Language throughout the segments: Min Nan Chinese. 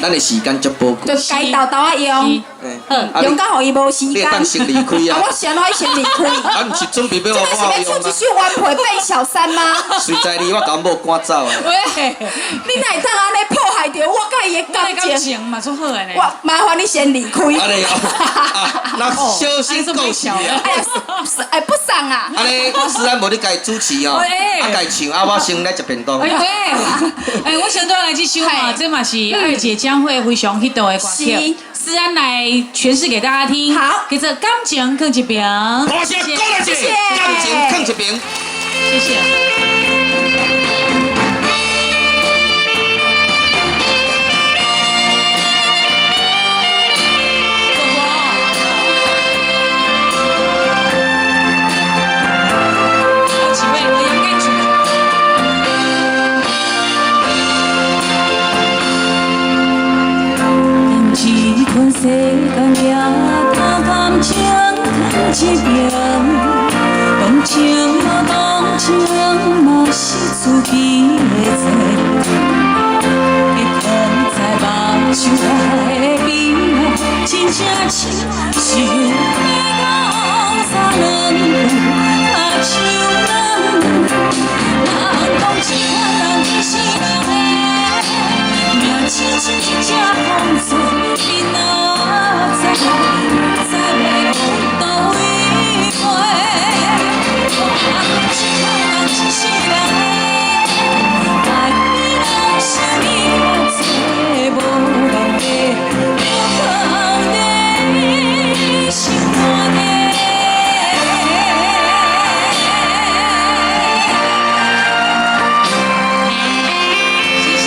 咱的時間足寶貴。就該沓沓仔用，好用到予伊無時間。你會當先離開啊！我先愛先離開。啊，毋是準備欲這是欲唱一首原配變小三嗎？隨在你，我共某趕走啊！喂，你哪會當按呢破壞著我佮伊的感情？嘛足好的呢。我麻煩你先離開。按呢哦，那小心故事啊！哎呀，哎不送啊！按呢，思安無你家主持哦，啊家唱啊，我先來食便當。哎，我先拄來這首嘛，這嘛是二姐將會非常彼道的歌曲，思安來詮釋給大家聽。好，叫做感情囥一邊。謝謝，感情囥一邊。謝謝。世間也把感情囥一邊，講情嘛講情嘛是自己的責任。你囥在目睭內的悲哀，真正像想欲講三兩句，跤手軟。人講這款人一世人的命，親像一隻風吹，你哪知，知欲往佗位飛？人講這款人一世人的，愛比人啥物較濟，無人會留囥佇心肝底。謝謝，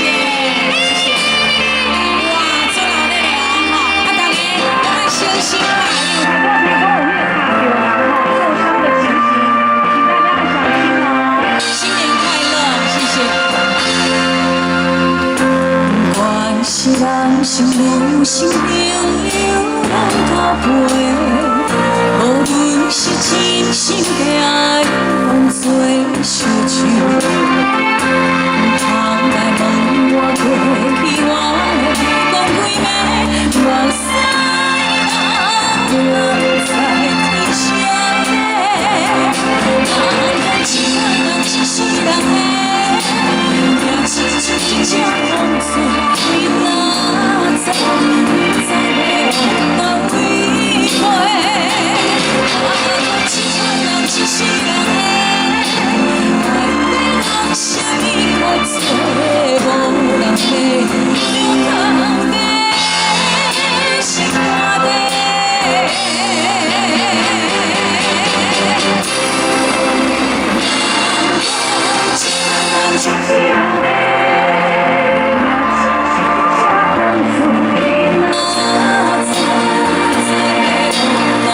謝謝。哇，足熱鬧的吼！啊，大家攏愛小心啊，因為太多聽講有彼個卡著人吼受傷的情形，請大家要小心哦。新年快樂，謝謝。不管是人生女生朋友攏交陪，無論是真心假愛，當作相像。毋通來問我過去我會講幾暝，目屎流在天上底。人講這款人一世人的，命親像一隻風吹，你哪知，知欲往佗位飛？人講這款人一世人的，愛比人啥物較濟，無人會留囥佇心肝底。人講這款人一世人的，命親像一隻風吹，你哪知，知欲往佗位飛？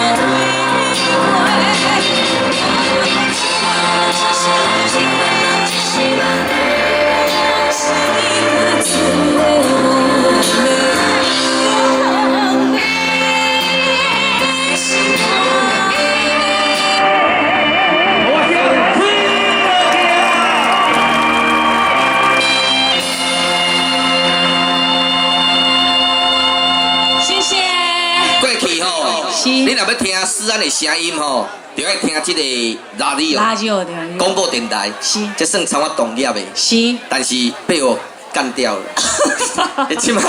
人講這款人一世人的，啥物較濟，無人會留囥佇心肝底。謝謝。過去吼，你若欲聽思安的聲音吼，就愛聽這個 radio radio 對。廣播電台，是，這算差不多同業的，是，但是被我幹掉了。你這擺，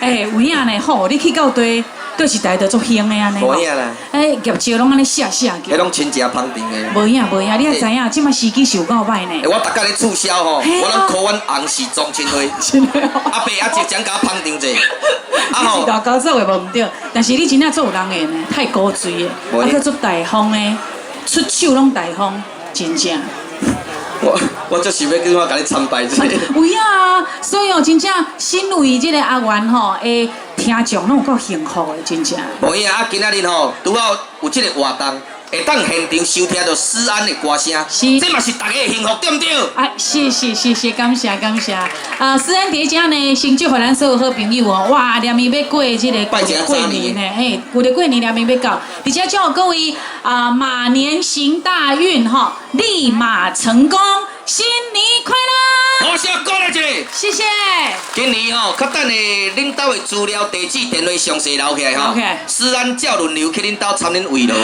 欸，有影呢吼，你去到佗，佗一台就足興的按呢。無影啦。欸，業績攏按呢寫寫彼攏親情捧場的。無影無影，你也知影，這擺時機是有夠歹呢。欸，我逐工咧促銷吼，我攏 call 阮翁是莊親會。真的哦。阿伯阿姐獎共我捧場者。你是大高做的無毋對，但是你真正足有人緣的，太古錐的，啊，閣足大方的，出手攏大方，真正。我就是欲叫我共你參拜者。有影啊，所以哦，真正身為這個阿元吼，的聽眾攏有夠幸福的，真正。無影啊，今仔日吼，拄好有這個活動，會當現場收聽著思安的歌聲，這嘛是大家的幸福，對毋對？啊，是是是是，感謝感謝。啊，思安佇遮呢，先祝福咱所有好朋友哦，哇，連伊欲過這個過年呢，嘿，舊曆過年連伊欲到，而且祝各位啊馬年行大運吼，立馬成功。新年快樂！我先鼓勵一下。謝謝。今年吼，較等下恁兜的資料、地址、電話詳細留起來吼。留起來。思安照輪流去恁兜參恁慰勞。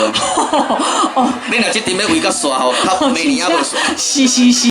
哦，恁若這陣欲慰甲煞吼，較明年猶無煞。是是是。